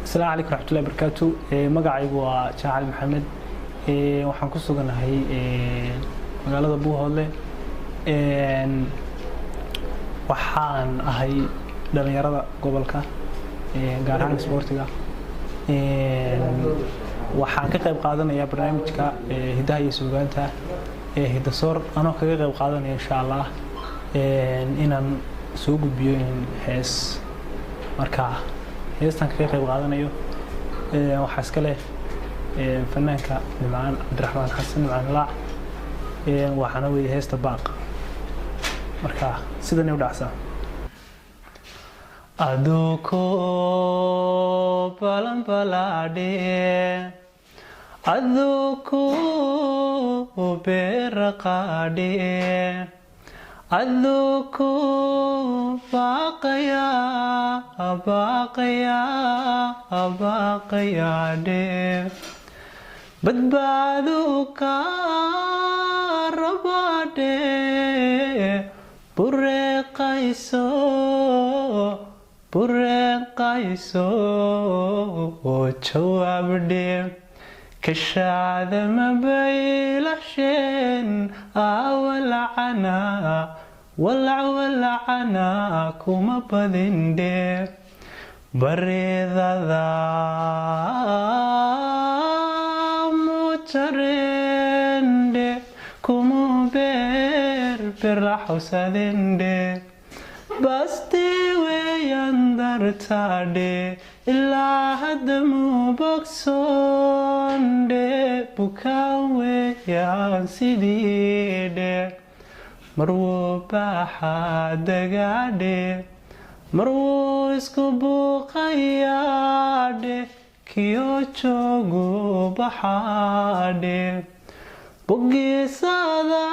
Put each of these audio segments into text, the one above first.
Asalaamu calaykum raxmatullahi barakaatu. Magacaygu waa Jacal Maxamed. Waxaan ku suganahay magaalada Buuhoodle. Waxaan ahay dhalinyarada gobolka, gaar ahaan isboortiga. Waxaan ka qayb qaadanayaa barnaamijka hidaha iyo suugaanta ee Hidasoor, anoo kaga qayb qaadanaya, insha Allah, inaan soo gudbiyo hees. Marka heestan kaga qayb qaadanayo waxaa iska leh fanaanka Nimcaan Cabdiraxmaan Xasan, Nimcaan Laac. Waxaana weeye heesta Baaq. Marka sidanay u dhacsaa: Aduko balanbalaadhe, aduku beeraqaadhe, aduku baaqaya, baaqaya, baaqayaadhe, badbaadu ka rabaadhe, bureeqayso, bureeqayso, jawaabdhe, kashaada mabaylasheen, awalacana walac walacana kuma badindhe, bareedada mujarende, kumu beerberlaxawsadende, basti weyan dartaadhe, ilaa hadda mu bogsoondhe, bukaan weeyaan sidiidhe, marwuu baaxaa dagaadhe, marwuu isku buuqayaadhe, kiyo joogu baxaadhe, bogiisada,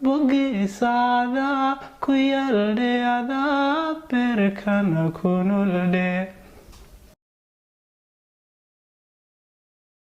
bogiisaada ku yaldhe, adaa beerkana ku noldhe.